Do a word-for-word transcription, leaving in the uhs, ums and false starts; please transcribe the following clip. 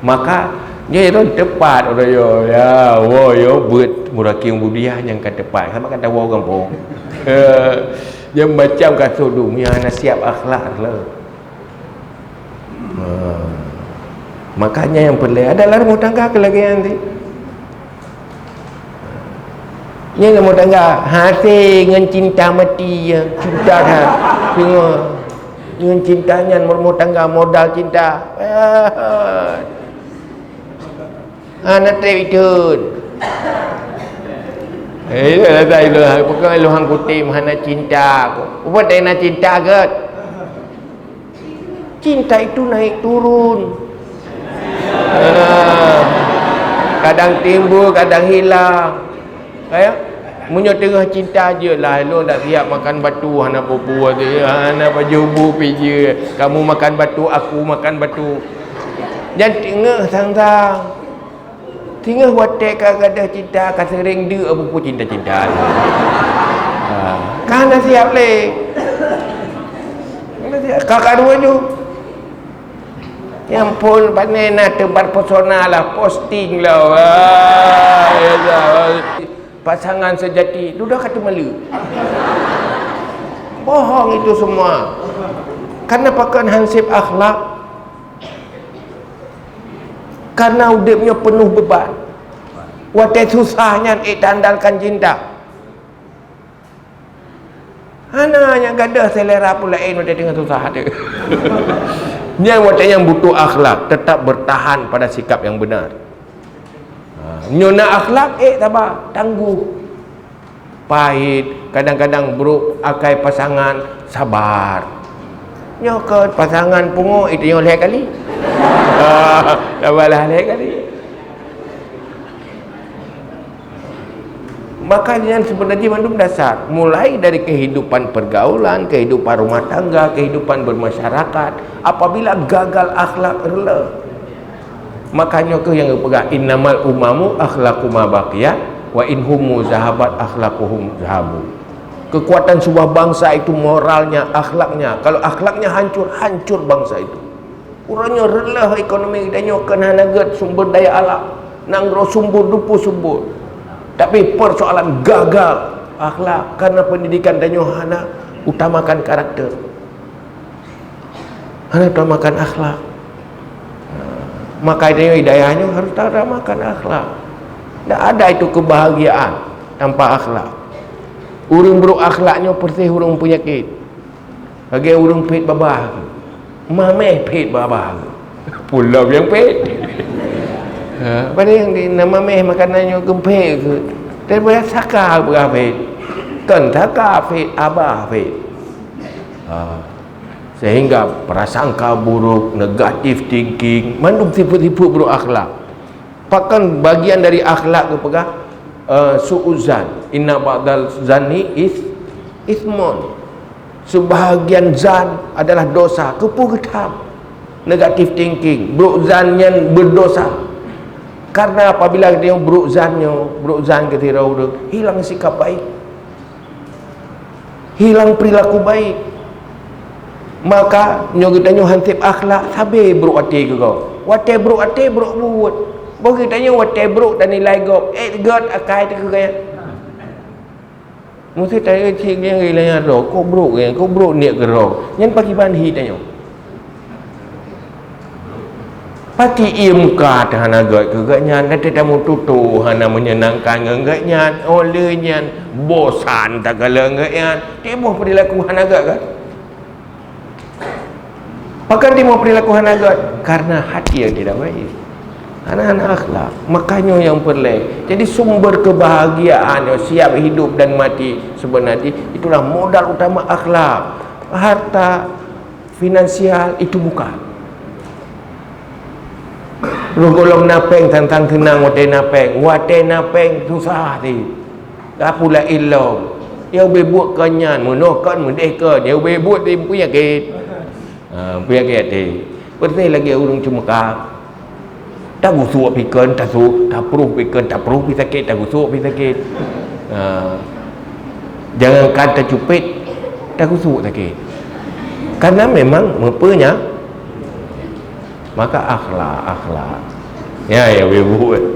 Maka nyoe lôn teupat uroe nyoe, ya, woe nyoe beuet murakieng budiah nyang ka teupat, sama kan tawoe gampông. Nyan macam ka sôk dunia hana siap akhlak le. Ha. Makanya nyang peureulée ada lam rumah tangga keu lagée nyan. Nyan lam rumah tangga hase ngon cinta mati, ya, cinta that. Singoh ngon cinta nyan rumah tangga modal cinta. Hana treb iteun. Eh, dah, dah, dah, pokok lu hang kutem hana cinta. Apa tak na cinta gat? Cinta itu naik turun. Ah, kadang timbul, kadang hilang. Ya? Meunyoe teungoh cinta je lah, lôn tak siap makan batu, hana pupu tu, hana baju bu pih je. Kamu makan batu, aku makan batu. Dan teungoh sang-sang. Singoh watée ka gadôh cinta, ka seuring deuk buku cinta-cinta. Ha, ka hana siap lé. Hana siap. Ka karu aju. Ya ampun, pane na teumpat pesona lah, posting lah. Wah, ya Allah. Pasangan sejati, dudoe ka teumeuleue. Bohong itu semua. Karena pakon hansip akhlak. Karena udeb nyoe peunoh beuban. Watée susah nyan ék taandalkan cinta. Hana nyang gadôh selera pulaén watée teungoh susah teuh. Nyan watée nyang butuh akhlak, tetap bertahan pada sikap yang benar. Ha, nyoe na akhlak, ék saba, tangguh. Pahit, kadang-kadang brok akai pasangan, sabar. Nyoe kon pasangan pungo, itu nyoe lhée kali. Sabarlah lhée kali. Maka nyan sebenarnya mandum dasar, mulai dari kehidupan pergaulan, kehidupan rumah tangga, kehidupan bermasyarakat. Apabila gagal akhlak rela, maka nyoe keuh nyang geupeugah, "Innamal umamu akhlaqu ma baqiyat, wa in humu zahabat akhlaquhum zahabu." Kekuatan sebuah bangsa itu moralnya, akhlaknya. Kalau akhlaknya hancur, hancur bangsa itu. Uroe nyoe reuloh ekonomi tanyoe kon hana gét sumber daya alam, nanggroe sumbur, dupu sumbur. Tapi persoalan gagal akhlak karena pendidikan tanyoe hana utamakan karakter. Hana utamakan akhlak. Maka tanyoe hidayah nyoe harus utamakan akhlak. Tak ada itu kebahagiaan tanpa akhlak. Ureuëng buruk akhlak nyoe persis ureuëng peunyakit. Lagée ureuëng phet babah. Mameh phet babah. Pulo nyang phet. Ha, pada nyang di na mameh makanan nyoe geumphet keu. Daripada saka beurah phet. Kon saka phet, abah phet. Ha. Sehingga prasangka buruk, negative thinking, mandum sifat-sifat buruk akhlak. Pakon bagian dari akhlak geupeugah, eh, su'uzan. Inna ba'dal zanni is ismun. Sebahagian zan adalah dosa. Keupeue geutham? Negative thinking. Brok zan nyan berdosa. Karena apabila dia brok zan nyoe, brok zan keu sidroe ureuëng, hilang sikap baik. Hilang perilaku baik. Maka nyoe geutanyoe hanseb akhlak sabe brok até keu gob. Watée brok até brok buet. Boh geutanyoe watée brok dan nilai gob, eh, gét akai teuh keu gaya. Mesti tanya cik nyang gila nyang ro, kok brok nyang, kok brok niat keu ro. Nyan pakiban hi tanyoe. Pati ie muka teuh hana gét keu gét nyan, dan teuh tamu tutoe hana menyenangkan ngon gét nyan, oh lheueh nyan bosan takalon gét nyan, tiboh perilaku hana gét kan? Pakon tiboh perilaku hana gét? Karena hati yang tidak baik. Hana, hana akhlak. Makanya yang perlu. Jadi sumber kebahagiaan yang siap hidup dan mati sebenarnya itulah modal utama akhlak. Harta finansial itu bukan. Roh gohlom na péng tantang seunang watée na péng, watée na péng susah ti. Ka pula ilom. Ya ubé buet kon nyan, meunoe kon meudeh kon, ya ubé buet ti peue nyakét. Ha, peue nyakét ti. Persis lagée ureuëng ceumeuka. Tagusok pih kon, tasok, taproh pih kon, taproh pih sakét, tagusok pih sakét. Ha. Jangankan tacupet, tagusok sakét. Karena memang meupeunya. Maka akhlak, akhlak. Ya, ya, ibu.